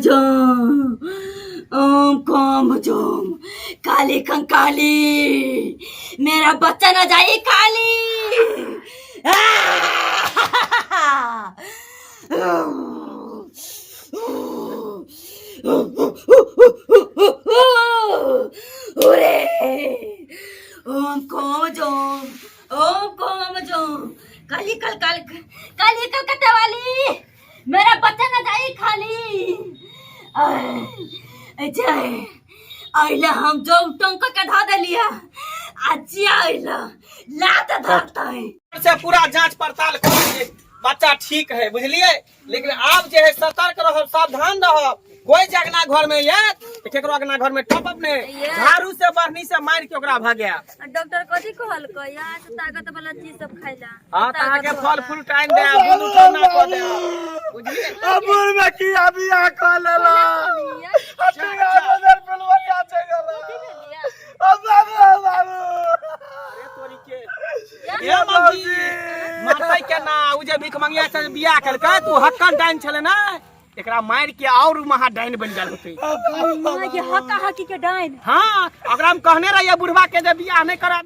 जोम ओम कोम जोम काली कंकाली मेरा बच्चा ना जाए काली। ओरे ओम कोम जोम ओम कोम जोम काली कल कल काली कलकत्ते वाली मेरा बच्चा ना जाए खाली। जय अइला हम जो टंका के धा देलिया आज अइला लात धरता है। से पूरा जांच पड़ताल कर बच्चा ठीक है बुझलिए, लेकिन आप जे है सतर्क रहब, सावधान रहब। कोई जे अगना घर में ये तो केकरो अगना घर में टपब ने, झाड़ू से बढ़नी से मार के ओकरा भगायब। डॉक्टर कथी कहलकै? यहाँ से ताकत वाला चीज सब खाइला। हाँ, त अहाँके फल फूल टाइम दे, बुंद उठौना कऽ दे, बुझलिए? अबुर में की अभी आ कह लेला अभी फुलवरिया चल गेला। अब बाबू, अब बाबू। अरे तोरी के ए मौजी मारतै केना? उ जे भीख मंगिया से बियाह केलकै तू हक्कन डाइन छलै ने, एकरा मारि के और महा डाइन बनि गेल होतै। माय के हक्का हक्की के डाइन। हाँ, ओकरा हम कहने रहियै बुढ़वा के जे बियाह नहि करब।